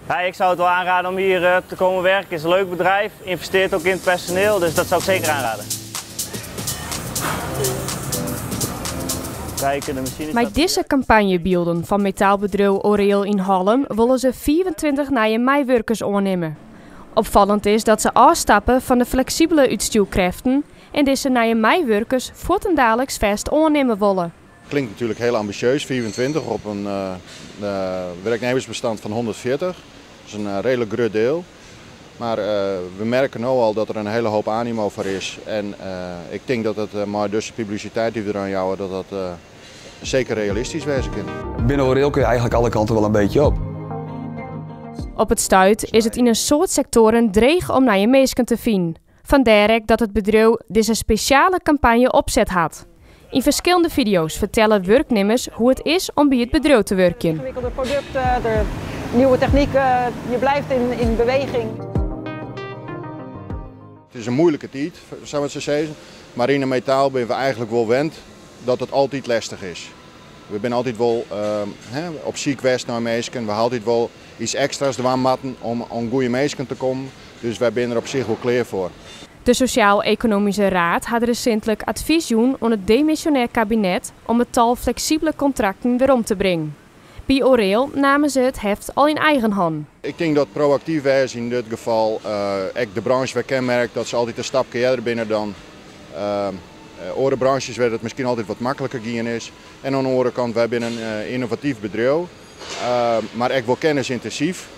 Ja, ik zou het wel aanraden om hier te komen werken. Het is een leuk bedrijf, investeert ook in het personeel, dus dat zou ik zeker aanraden. Kijken, de machine Mei staat dizze kampanjebylden fan metaalbedriuw Oreel yn Hallum wolle se 25 nije meiwurkers oannimme. Opfallend is dat se ôfstappe fan de fleksibele útstjoerkrêften en dizze nije meiwurkers fuortendaliks fêst oannimme wolle. Klinkt natuurlijk heel ambitieus, 25 op een werknemersbestand van 140. Dat is een redelijk groot deel. Maar we merken nu al dat er een hele hoop animo voor is. En ik denk dat het, maar dus de publiciteit die we eraan jouwen, dat dat zeker realistisch wezen kan. Binnen Oreel kun je eigenlijk alle kanten wel een beetje op. Op it stuit is it yn in soad sektoaren dreech om nije minsken te finen. Fandêr ek dat it bedriuw dizze spesjale kampanje opset hat. Yn ferskillende fideo's fertelle wurknimmers hoe't it is om by it bedriuw te wurkjen. Ingewikkelde produkten, de nieuwe technieken, je blijft in beweging. Het is een moeilijke tijd, zou ik zo zeggen. Maar in de metaal ben we eigenlijk wel wend dat het altijd lastig is. We zijn altijd wel op ziek geweest naar mensen. We hebben altijd wel iets extra's dwaan moeten om goede mensen te komen. Dus wij zijn er op zich wel klaar voor. De Sociaal-Economische Raad hat resintlik advys jûn oan it demisjonêr kabinet om it tal fleksibele kontrakten werom te bringen. By Oreel namen se it heft al yn eigen hannen. Ik denk dat proactief is in dit geval ook de branche weer kenmerkt dat ze altijd een stapje eerder binnen dan andere branches waar het misschien altijd wat makkelijker gaan is. En aan de andere kant, wij zijn een innovatief bedrijf, maar ook wel kennisintensief.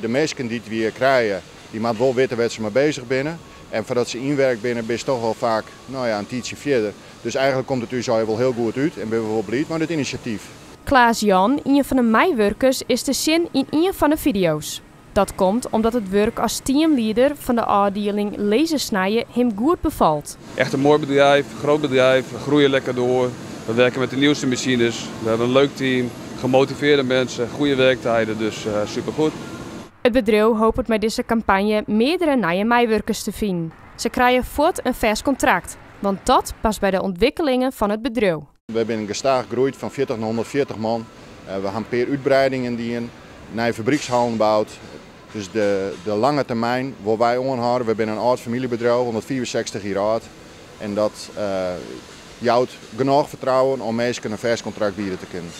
De mensen die het weer krijgen, die moeten wel weten waar ze mee bezig zijn. En voordat ze inwerkt binnen, is toch wel vaak, een tijdje verder. Dus eigenlijk komt het u zo wel heel goed uit en ben we wel blij met het initiatief. Klaas Jan, een van de meiwurkers, is te zien in een van de video's. Dat komt omdat het werk als teamleader van de afdeling lasersnijden hem goed bevalt. Echt een mooi bedrijf, groot bedrijf, we groeien lekker door. We werken met de nieuwste machines, we hebben een leuk team, gemotiveerde mensen, goede werktijden, dus supergoed. Het bedrijf hoopt met deze campagne meerdere nieuwe meiwurkers te vinden. Ze krijgen voort een vers contract, want dat past bij de ontwikkelingen van het bedrijf. We hebben gestaag gegroeid van 40 naar 140 man. We hebben per uitbreidingen die een nieuwe fabriekshallen bouwt. Dus de lange termijn waar wij aanhouden, we zijn een oud familiebedrijf, 164 jaar oud. En dat jouwt genoeg vertrouwen om mensen een vers contract bieden te kunnen.